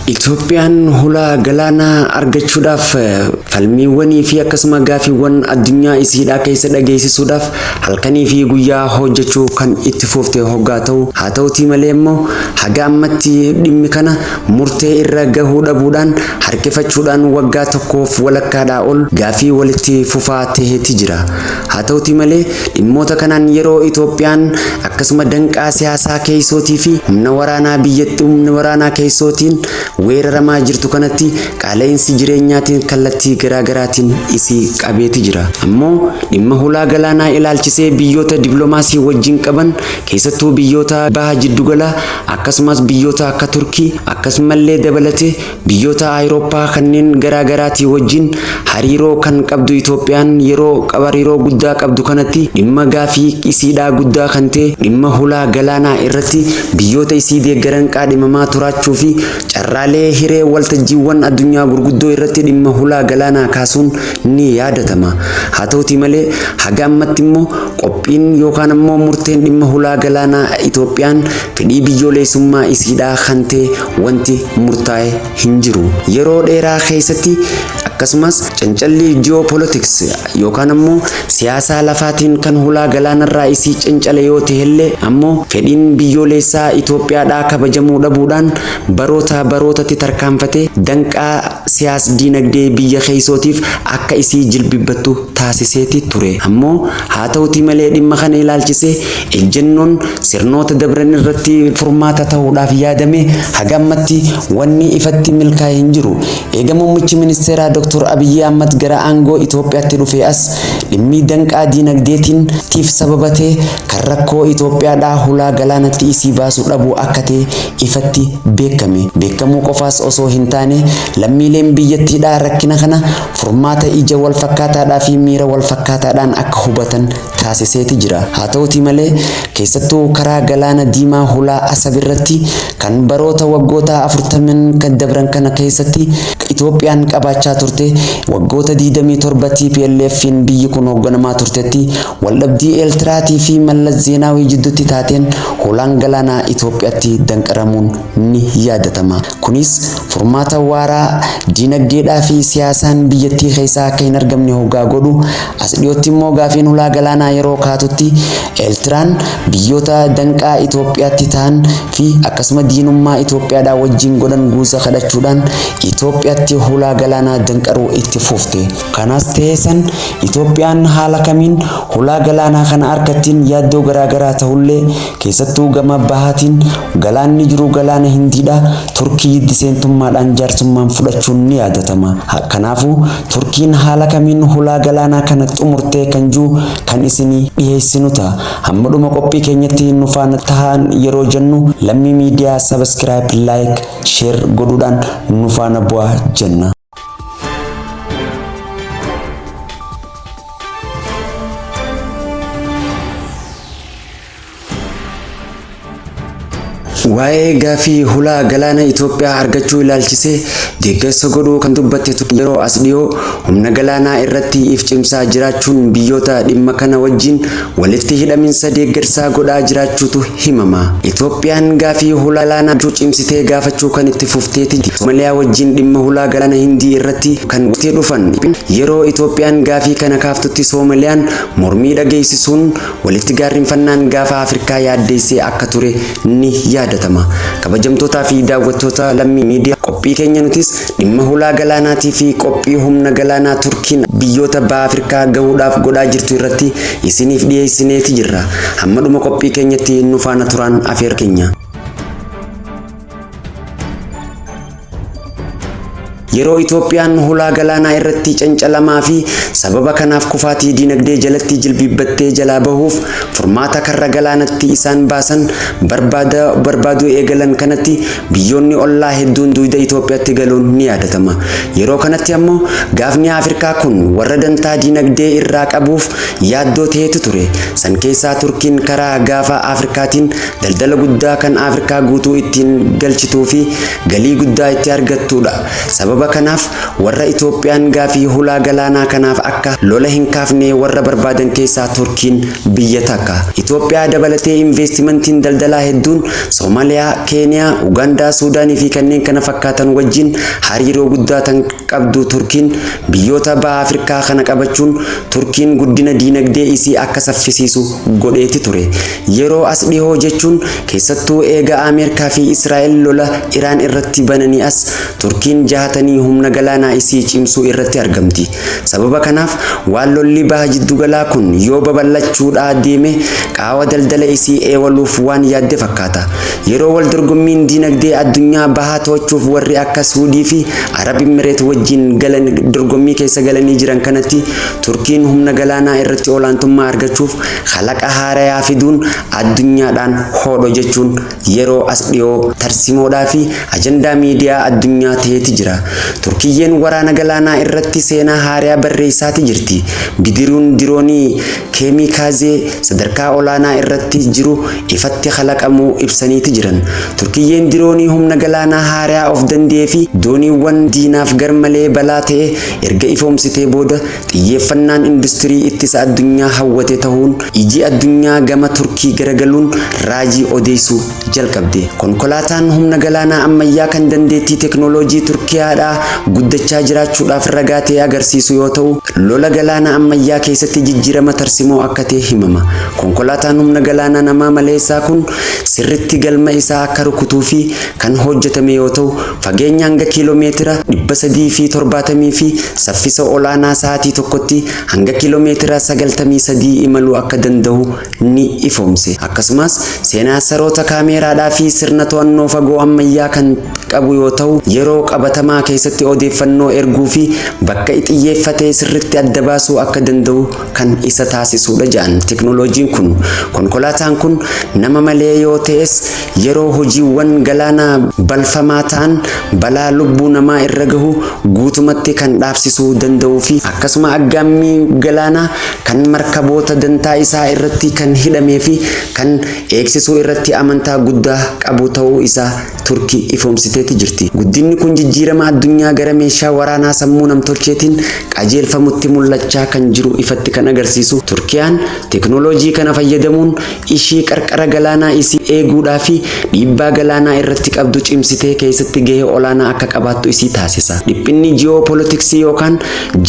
Itoophiyaan hulaa galaanaa argachuudhaaf falmiiwwanii fi akkasuma gaafiiwwan addunyaa isiidhaa keessa dhageessisuudhaaf halkanii fi guyyaa hojjechuu kan itti fufte hoggaa ta'u, haa ta'utii malee immoo haga ammatti dhimmi kana murtee irra gahuu dhabuudhaan harkifachuudhaan waggaa tokkoof walakkaadhaa ol gaafii walitti fufaa taheeti jira. Haa ta'utii malee dhimmoota kanaan yeroo Itoophiyaan akkasuma danqaa siyaasaa keessootii fi humna waraanaa biyyatti humna waraanaa keessootiin weeraramaa jirtu kanatti qaala'insi jireenyaatiin kallattii garaagaraatiin isii qabeeti jira. Ammoo dhimma hulaa galaanaa ilaalchisee biyyoota diplomaasii wajjin qaban, keessattuu biyyoota baha jiddugalaa, akkasumas biyyoota akka Turkii akkasumallee dabalatee biyyoota Awurooppaa kanneen garaagaraatii wajjin hariiroo kan qabdu Itoophiyaan, yeroo hariiroo guddaa qabdu kanatti dhimma gaafii isiidhaa guddaa kan ta'e dhimma hulaa galaanaa irratti biyyoota isii deeggaran qaadhimamaa turaachuu fi carraalee hiree waltajjiiwwan addunyaa gurguddoo irratti dhimma hulaa galaanaa kaasuun ni yaadatama. Haa ta'utii malee haga ammatti immoo qophiin yookaan ammoo murteen dhimma hulaa galaanaa Itoophiyaan fedhii biyyoolessummaa isiidhaa kan ta'e wanti murtaa'e hin jiru. Yeroo dheeraa keessatti akkasumas cancalli ji'oopolitiks yookaan ammoo siyaasaa lafaatiin kan hulaa galaanarraa isii cancale yoo ta'ellee, ammoo fedhiin biyyoolessaa Itoophiyaadhaa kabajamuu dhabuudhaan baroota barootatti tarkaanfatee danqaa siyaas diinagdee biyya keessootiif akka isii jilbibbattu taasiseeti ture. Ammoo haa ta'utii malee dhimma kana ilaalchisee ejjennoon sirnoota dabran irratti furmaata ta'uudhaaf yaadame haga ammatti wanni ifatti milkaa'e hin jiru. Eega muummichi ministeeraa Dr. Abiyyi Ahmad gara aangoo Itoophiyaatti dhufe as dhimmi danqaa diinagdeetiin tiif sababa ta'e kan rakkoo Itoophiyaadhaa hulaa galaanatti isii baasuu dhabuu akka ta'e ifatti beekame. Beekamuu qofaas osoo hin taane lammiileen biyyattiidhaa rakkina kana furmaata ija wal fakkaataadhaa fi miira wal fakkaataadhaan akka hubatan taasiseeti jira. Haa ta'utii malee keessattuu karaa galaana diimaa hulaa Asab irratti kan baroota waggoota 40 kan dabran kana keessatti Itoophiyaan qabaachaa turte, waggoota 27 TPLF'n biyyi kun hoogganamaa turtetti waldhabdii Eeltiraatii fi Mallas Zeenaawii jidduutti taateen hulaan galaanaa Itoophiyaatti danqaramuun ni yaadatama. Kunis furmaata waaraa diinagdeedhaa fi siyaasaan biyyattii keessaa akka hin argamne hoggaa godhu, as dhiyootti immoo gaafiin hulaa galaanaa yeroo kaatutti Eeltiraan biyyoota danqaa Itoophiyaatti ta'an fi akkasuma diinummaa Itoophiyaadhaa wajjin godhan guuza kadhachuudhaan Itoophiyaatti hulaa galaanaa danqaruu itti fufte. Kanas ta'ee san Itoophiyaan haala kamiin hulaa galaanaa kana harkattiin yaaddoo garaagaraa ta'ullee, keessattuu gama bahaatiin galaanni jiru galaana Hindiidha, Turkii jiddi seentummaadhaan jaarsummaan fudhachuun ni yaadatama. Kanaafuu Turkiin haala kamiin hulaa galaanaa kana xumurtee kan jiru kan isinii dhiheessinu ta'a. Hamma dhuma qophii keenyatti nu faana tahaan yeroo jennu, Lammii Miidiyaa subscribe, like, share godhuudhaan nu faana bu'aa jenna. Waa'ee gaafii hulaa galaana Itoophiyaa argachuu ilaalchisee deeggarsa godhuu kan dubbatte yeroo as dhiyoo humna galaanaa irratti if cimsaa jiraachuun biyyoota dhimma kana wajjin walitti hidhaminsa deeggarsaa godhaa jiraachuutu himama. Itoophiyaan gaafii hulaa galaanaa cimsitee gaafachuu kan itti fufteeti. Somaaliyaa wajjin dhimma hulaa galaana Hindii irratti kan walitti dhufan yeroo Itoophiyaan gaafii kana kaaftutti Soomaaliyaan mormii dhageessisuun walitti gaarrinfannaan gaafa Afrikaa yaaddeessee akka ture ni yaadatama. Kabajamtootaa fi daawwattoota Lammii Miidiyaa, qophii keenya nutis dhimma hulaa galaanaatii fi qophii humna galaanaa Turkiin biyyoota baha Afrikaa gahuudhaaf godhaa jirtu irratti isiniif dhiyeessineeti jirra. Hamma dhuma qophii keenyatti nu faana turaan afeer keenya. Yeroo Itoophiyaan hulaa galaanaa irratti cancalamaa fi sababa kanaaf kufaatii dinagdee jalatti jilbibbattee jalaa bahuuf furmaata karra galaanatti isaan baasan barbaaduu eegalan kanatti biyyoonni ollaa hedduun dugda Itoophiyaatti galuun ni yaadatama. Yeroo kanatti ammoo gaafni Afrikaa kun warra dantaa dinagdee irraa qabuuf yaaddoo ta'etu ture. San keessaa Turkiin karaa gaafa Afrikaatiin daldala guddaa kan Afrikaa guutuu ittiin galchituu fi galii guddaa itti argattudha. Sababa Sababa kanaaf warra Itoophiyaan gaafii hulaa galaanaa kanaaf akka lola hin kaafne warra barbaadan keessaa Turkiin biyya takka. Itoophiyaa dabalatee investimentiin daldalaa hedduun Soomaaliyaa, Keeniyaa, Ugaandaa, Suudaanii fi kanneen kana fakkaatan wajjin hariiroo guddaa tan qabdu Turkiin biyyoota baha Afrikaa kana qabachuun Turkiin guddina diinagdee isii akka saffisiisu godheeti ture. Yeroo as dhihoo jechuun keessattuu eega Ameerikaa fi Israa'el lola Iraan irratti bananii as Turkiin jahatanii humna galaanaa isii cimsuu irratti argamti. Sababa kanaaf waan lolli baha jiddugalaa kun yoo babal'achuudhaa deeme qaawa daldala isii eewaluuf waan yaadde fakkaata. Yeroo wal dorgommiin diinagdee addunyaa bahaa to'achuuf warri akka Suudii fi Arab Imireet wajjin galan dorgommii keessa galanii jiran kanatti Turkiin humna galaanaa irratti olaantummaa argachuuf kalaqa haarayaa fiduun addunyaadhaan hoodho jechuun yeroo as dhiyoo tarsimoodhaa fi ajandaa miidiyaa addunyaa ta'eeti jira. Turkiyyeen waraana galaanaa irratti seenaa haarayaa barreessaati jirti. Bidiruun diroonii keemikaazee sadarkaa olaanaa irratti jiru ifatti kalaqamuu ibsaniiti jiran. Turkiyyeen diroonii humna galaanaa haarayaa of danda'ee fi dooniiwwan diinaaf garmalee balaa ta'e erga ifoomsitee booda xiyyeeffannaan industirii ittisa addunyaa hawwate ta'uun iji addunyaa gama Turkii garagaluun raajii odeessuu jalqabde. Konkolaataan humna galaanaa ammayyaa kan dandeettii teknooloojii Turkiyaadhaa guddachaa jiraachuudhaaf ragaa ta'e agarsiisu yoo ta'u, lola galaana ammayyaa keessatti jijjiirama tarsimoo akka ta'e himama. Konkolaataan humna galaanaa namaa maleessaa kun sirritti galma isaa akka rukutuu fi kan hojjetame yoo ta'u, fageenya hanga kiiloomeetira 370 fi saffisa olaanaa sa'aatii tokkotti hanga kiiloomeetira 93 imaluu akka danda'u ni ifoomse. Akkasumas seenaasaroota kaameeraadhaa fi sirna to'annoo fagoo ammayyaa kan qabu yoo ta'u, yeroo qabatamaa keessatti odeeffannoo erguu fi bakka xiyyeeffatee sirritti adda baasuu akka danda'u kan isa taasisudha jedhan teknooloojiin kun. Konkolaataan kun nama malee yoo ta'es yeroo hojiiwwan galaanaa balfamaa ta'an balaa lubbuu namaa irra gahu guutumatti kan dhaabsisuu danda'uu fi akkasuma aggaammii galaanaa kan markaboota dantaa isaa irratti kan hidhamee fi kan eegsisuu irratti amantaa guddaa qabu ta'uu isaa Turkii ifoomsiteeti jirti. Guddinni kun jijjiirama addunyaa gara meeshaa waraanaa sammuu namtolcheetiin qajeelfamutti mul'achaa kan jiru ifatti kan agarsiisu Turkiyaan teknooloojii kana fayyadamuun ishii qarqara galaanaa isii eeguudhaa fi dhiibbaa galaanaa irratti qabdu cimsitee keessatti gahee olaanaa akka qabaattu isii taasisa. Dhiphinni ji'oopoolitiksii yookaan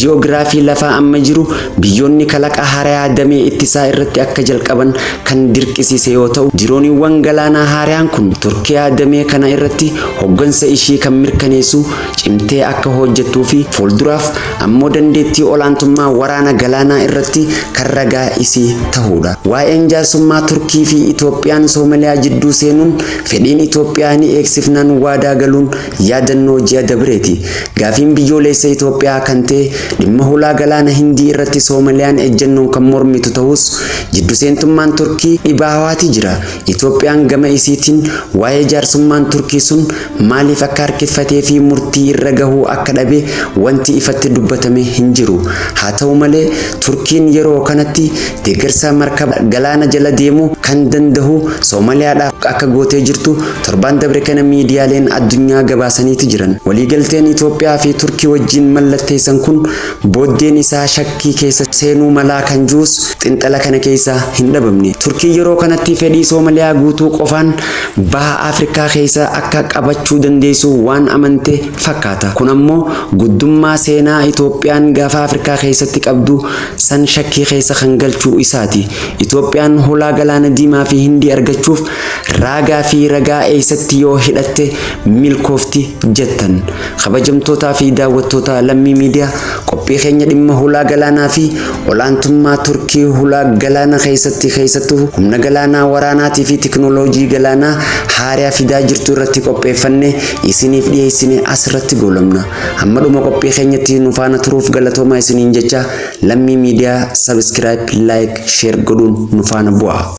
ji'oogiraafii lafaa amma jiru biyyoonni kalaqa haarayaa damee ittisaa irratti akka jalqaban kan dirqisiise yoo ta'u, dirooniiwwan galaanaa haarayaan kun Turkiyaa damee kana irratti hoggansa ishii kan mirkaneessu cimtee akka hojjettuu fi fuulduraaf ammoo dandeettii olaantummaa waraana galaanaa irratti kan ragaa isii ta'uudha. Waa'een jaarsummaa Turkii fi Itoophiyaan Soomaliyaa jidduu seenuun fedhiin Itoophiyaa ni eegsifnaan waadaa galuun yaadannoo ji'a dabreeti. Gaafiin biyyoolessa Itoophiyaa kan ta'e dhimma hulaa galaana Hindii irratti Soomaliyaan ejjennoon kan mormitu ta'us jiddu seentummaan Turkii dhibaawaati jira. Itoophiyaan gama isiitiin waa'ee jaarsummaan Turkii sun maaliif akka harkifatee fi murtii irra gahuu akka dhabe wanti ifatti dubbatame hin jiru. Haa ta'u malee Turkiin yeroo kanatti deeggarsa markaba galaana jala deemuu kan danda'u Soomaliyaadhaaf akka gootee jirtu torbaan dabre kana miidiyaaleen addunyaa gabaasaniiti jiran. Waliigalteen Itoophiyaa fi Turkii wajjin mallatteessan kun booddeen isaa shakkii keessa seenuu malaa kan jirus xinxala kana keessa hin dhabamne. Turkiin yeroo kanatti fedhii Soomaliyaa guutuu qofaan baha Afrikaa keessa akka qabachuu dandeessu waan amante fakkaata. Kun ammoo guddummaa seenaa Itoophiyaan gaafa Afrikaa keessatti qabdu san shakkii keessa kan galchuu isaati. Itoophiyaan hulaa galaana diimaa fi Hindii argachuuf raagaa fi ragaa eessatti yoo hidhatte milkoofti jettan. Kabajamtootaa fi daawwattoota Lammii Miidiyaa, qophii keenya dhimma hulaa galaanaa fi olaantummaa Turkii hulaa galaana keessatti keessattuu humna galaanaa waraanaatii fi teknooloojii galaanaa haaraa fidaa jirtu irratti qopheeffanne isiniif dhiyeessine asirratti goolabna. Hamma dhuma qophii keenyatti nu faana turuuf galatoomaa isiniin jecha Lammii Miidiyaa subscribe, like, share godhuun nu faana bu'a.